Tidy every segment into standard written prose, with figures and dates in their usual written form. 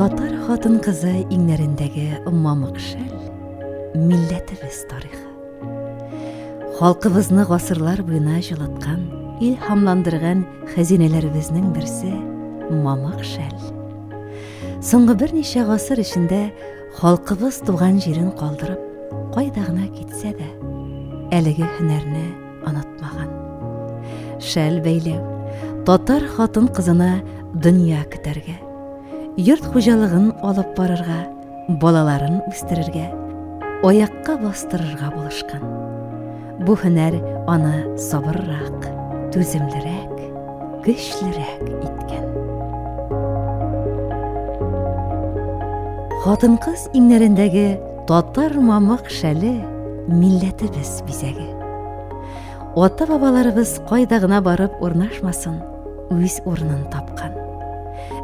Татар хатын-кызы иңнәрендәге мамык шәл милләтебез тарихы. Халкыбызны гасырлар буена җылыткан, илһамландырган хәзинәләребезнең берсе мамык шәл. Соңгы берничә гасыр эчендә халкыбыз туган җирен калдырып, кайда гына китсә дә, әлеге һөнәрне онытмаган. Шәл бәйләү, татар хатын-кызына дөнья көтәргә, йорт хуҗалыгын алып барырга, балаларын үстерергә, аякка бастырырга булышкан. Бу һөнәр аны сабыррак, түземлерәк, көчлерәк иткән. Хатын-кыз иңнәрендәге татар мамык шәле милләтебез бизәге. Ата-бабаларыбыз кайда гына барып урнашмасын, үз урынын тапкан.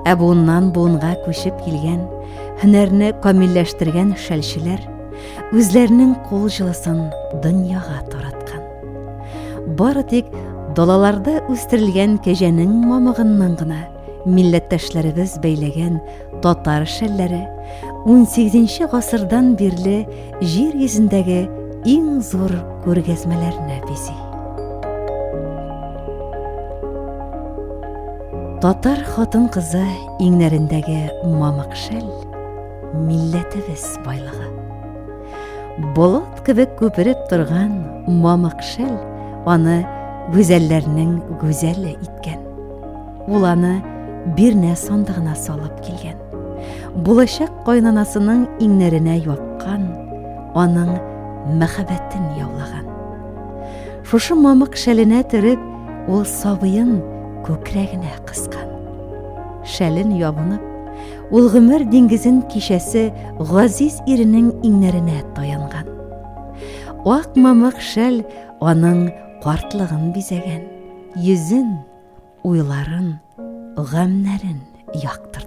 Ә буыннан буынга күчеп килгән, һөнәрне камилләштергән шәлчеләр үзләренең кул җылысын дөньяга тараткан. Бары тик далаларда үстерелгән кәҗәнең мамыгыннан гына милләттәшләребез бәйләгән татар шәлләре 18 гасырдан бирле җир йөзендәге иң зур күргәзмәләрне бизи. Татар хатын-кызы иңнәрендәге мамык шәл милләтебез байлыгы. Болыт кебек күпереп торган мамык шәл аны гүзәлләрнең гүзәле иткән. Ул аны бирнә сандыгына салып килгән. Булачак кайнанасының иңнәренә япкан, аның мәхәббәтен яулаган. Шушы мамык шәленә төреп, ул сабыен күкрәгенә кыскан. Шәлен ябынып, ул гомер диңгезен кичәсе газиз иренең иңнәренә таянган. Ак мамык шәл аның картлыгын бизәгән, йөзен, уйларын, гамьнәрен яктырткан.